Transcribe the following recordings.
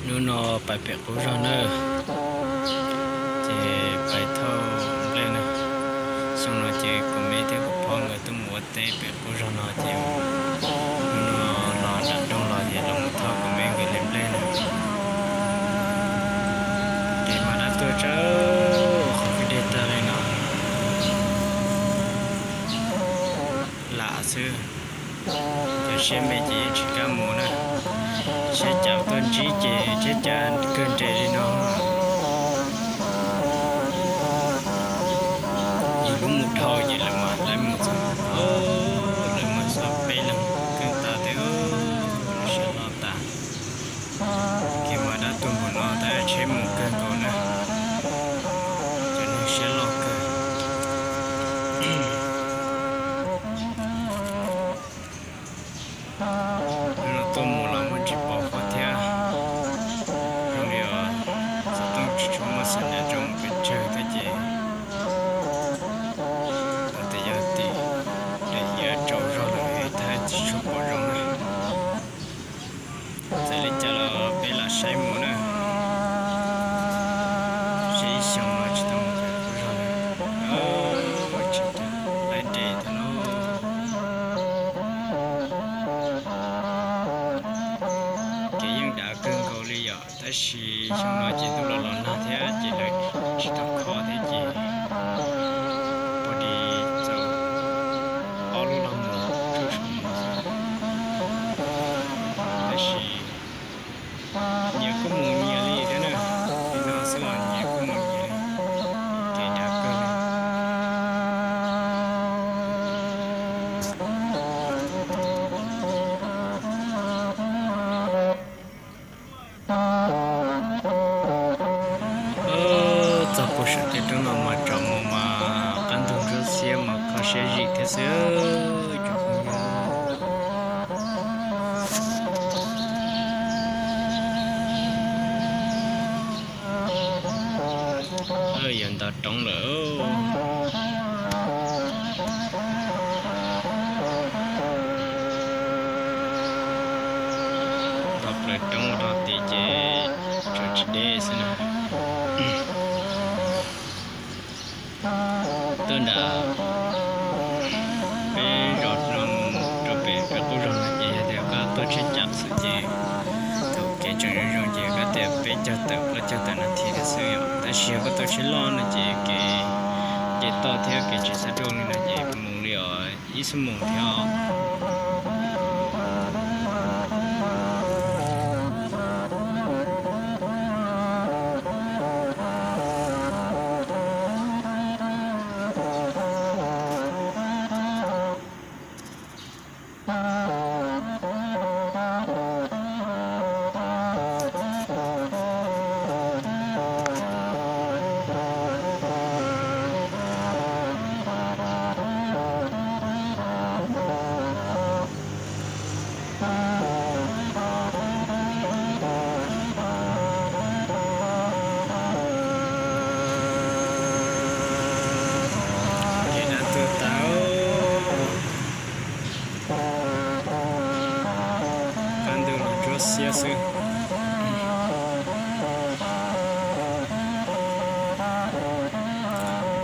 Hnub no pais pem qub zog na, ces pais thauj nplej na. Xyoo no ces kuv me thiab kuv phob nkawd tuaj mus ua teb pem qub zog no ces hnub no los nram nroog los ces los mus thauj kuv me nkawd li nplej na. Ces mas dab tuag tsawv, qhov kwj deg tag li no. Lam xwb, cov siab me ces yeej tsis kam mus na. Siab cas tuaj ntsib ces thiab cas kawg nres li no. Yus lub mus dhau ces lawv mas lawv mus txog, lawv mas txog peb leeg kawg tas tiag, siab loj tas. Kev mas dab tuag npaum no tab tsheb mus kawg nkaus na, cov neeg siab loj kawg. Hnub no tuaj mus los muaj tsis pom qhov thiab, zoo li xov tooj tsis tshua muaj xim nyob rau mus pes tsawg thiab ces ua tias yog tim daim iav tsaus zog lawm tab tsis tshua pom zoo na. Txawm li cas los peb lam saib mus na, saib ib xyoos los tsis tau mus pem qub zog na. Tsis tau laib nres tau no. Kev yeej dav kawg nkaus li yom, tab sis xyoo no ces ntuj los los nag thiab ces lawv tsis tau kho thiab ces pom li txaus ob lub los mus tsuj tsuj mus xwb. Tab sis nyias kuj mus nyias li thiab na, li no xwb los nyias kuj mus nyias li, kev dav kawg li. Txog puag saum tej roob no mas tsom mus mas qab ntug ntsuab xiab mas kho siab zim thiab xwb cov phooj ywg. Yog nto roob lawm. Nto plaws roob rau tid ces tsuas tsis deb xwb na. Tuaj nram peb zos no mus rau pem peb qub zog no ces yog tias koj tuaj tsheb cam xwb ces thaum kev tseem zoo zoo ces koj tias peb caug tawm plaub caug tawm nas this thiab xwb yom, tab sis yog koj tuaj tsheb loj no ces kev nce toj thiab kev tsis xab ruaj li no ces mus li os ib xuab moos thiab os. Kev dav tuag tas, qab ntug los ntsuab xiab xwb.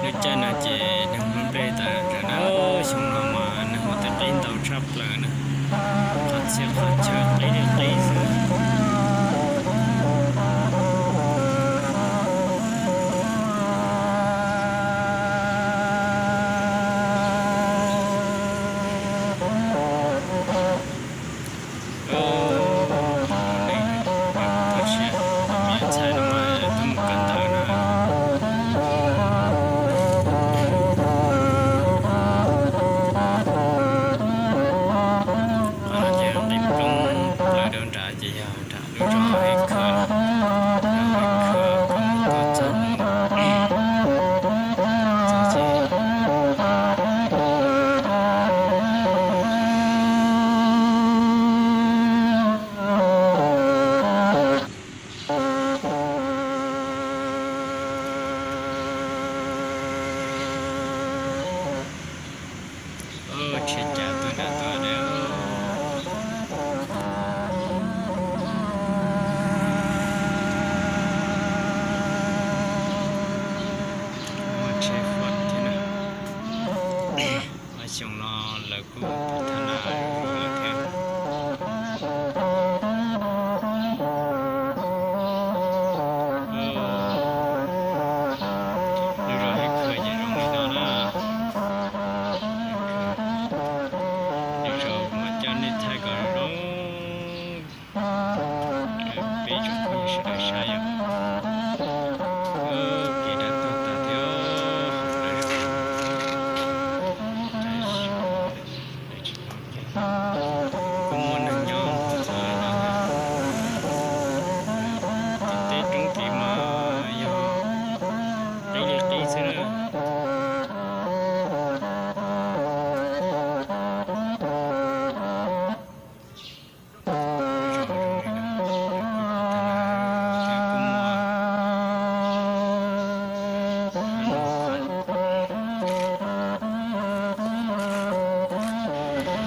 Lub caij no ces neeg ua nplej tas zam na, xyoo no mas neeg ua tau qib ntau tshaj plaws na, qhov txhia qhov chaw qib li qib xwb. Tab sis me ntxhais no mas tuaj mus kawm ntawv na. Qhov no ces nqis poob plaws rau nrad ces yog nram lub zos Hej Khwb, Hej Khwb kom mus tuaj txog mus txog ces Tsheb cav tuaj nram tuaj. Sawv daws saib yom, kev dab tuag tag thiab, lawv zos, tab sis lawv tsis paub ces kuj muaj neeg nyob txog txog li no thiab. Ces tej roob tid mas yog qib li qib xwb na. Tus nplej cia ntawd na. Lub zos no ces lub zos nyob kawg na, lawv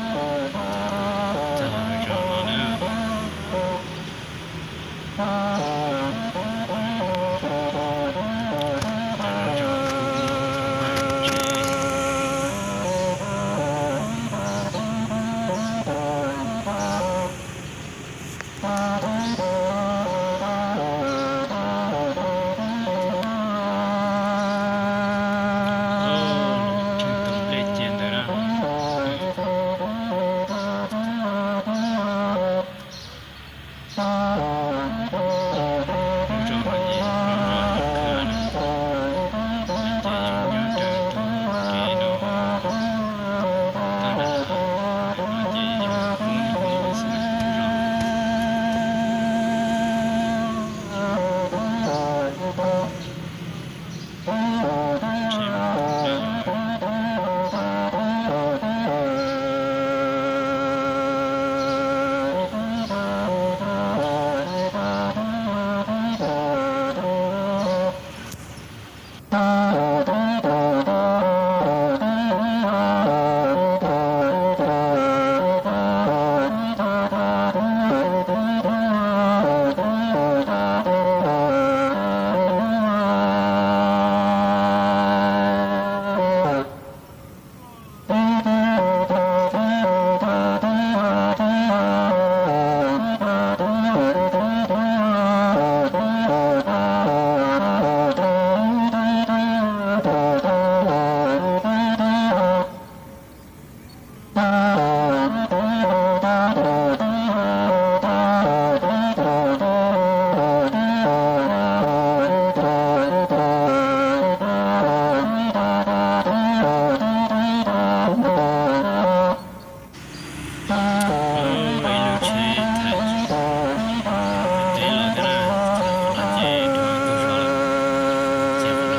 ces yeej nyob raws tus kev no tag nrho, no ces yeej poob li poob xwb na lub zos. Ib lub tsheb thaij teb lawm thiab na, thaij no ces rov tug zog lawm, ces qhov no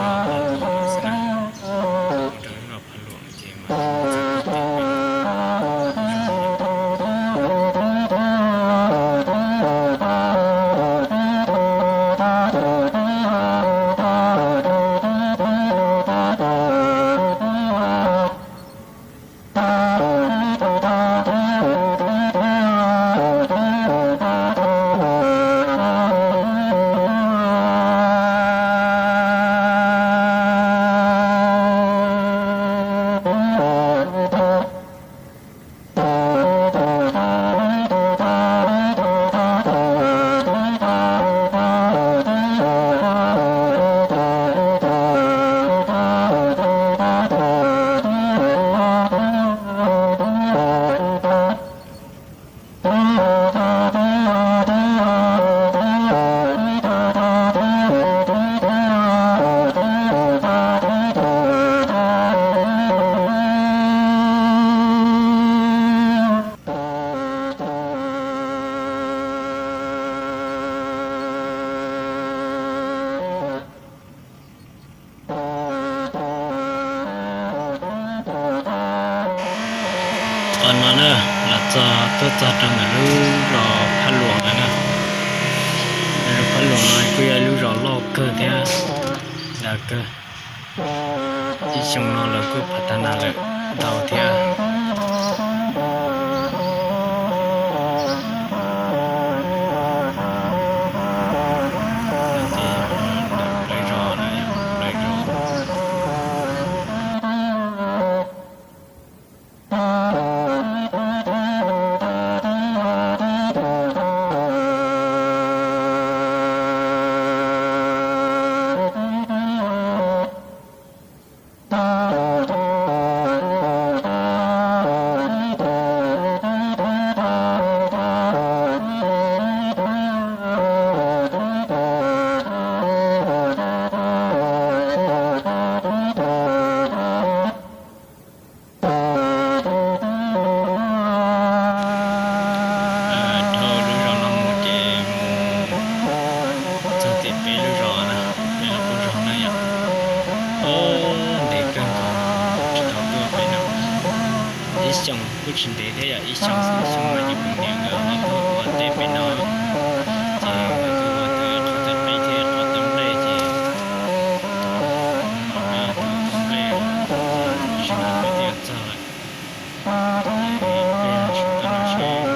ces mus rau lub zos Phaj Luam xwb na, mus rau lub zos Phaj Luam ces mas txog kiag pem no. Qhov no na, los txog tuaj txog rau ntawm lub zos Phaj Luam lawm na. Lub Phaj Luam no kuj yog lub zos loj kawg thiab dav kawg. Ib xyoo no lawv kuj phav tag nas lawm ntau thiab. Ces ntawm plawv zos na, plawv zos. xyoo xwb, xyoo no ces kuv niam nkawd ho tuaj ua teb pem no, ces nkawd tuaj ua teb qhov txawj qib thiab qhov txawj nplej ces tus tub nplej tsis nrog peb twb yuav txog lawm. Ces peb sawv tuaj no seb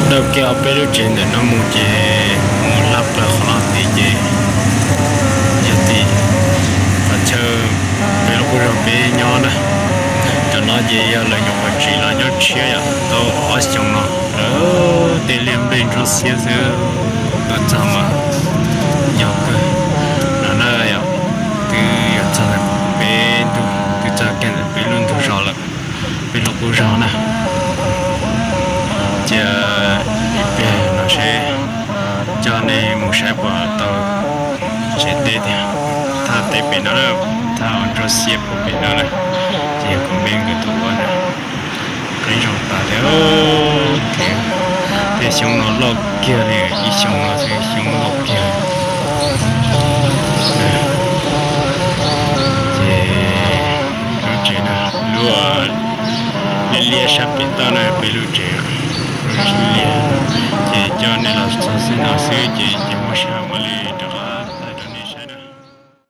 Dhau kiag ob peb lub tsev ntawm no mus ces mus laj plaws qhov no tid ces yog tim qhov chaw peb lub qub zog peb nyob na. Cov no ces yog lawv nyuam qhuav tsim los nyob tshiab yom, tau ob xyoos no lawm, tej liaj nplej ntsuab xiab xwb. Tuaj txog mas yog kawg no na yom, twb yuav txog peb ntug, twb txog kiag ntawm peb lub ntug zos lawm, peb lub qub zog na. Cia ib pliag no seb coj nej mus saib puas tau tsev teb tiag. Thaj teb pem no, thaj ntsuab xiab puag pem no na, ces yog kuv me nkawd tus ua na. Qhib zoo tas thiab thiab. Tej xyoob no loj kiag li, ib xyoo no xwb xyoob loj kiag. Ces lub tsev no, lub liab liab sab pem toj no peb lub tsev, lub liab, ces coj nej los txog xwb no xwb ces tsis muaj sab.